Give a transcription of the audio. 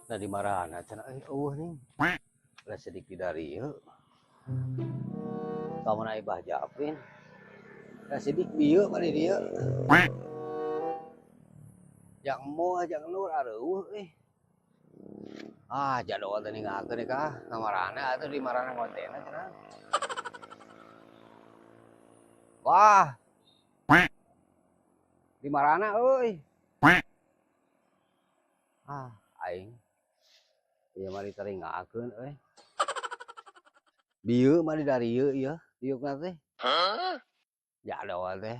Nah, di marana cenah euy eueuh ning. Lah sedikit dari ieu. Kamana Ibah Japin? Lah sidik bieu mah di dieu. Jang Mo jang Nur areueuh euy. Ah, jadwal teh ninggalkeun ka kamarana atuh di marana ngontena cenah. Wah. Di marana euy. Ah, aing. Ieu mah diteringgalkeun euy. Bieu mah di darieu ieu, diukna teh. Jadwal teh.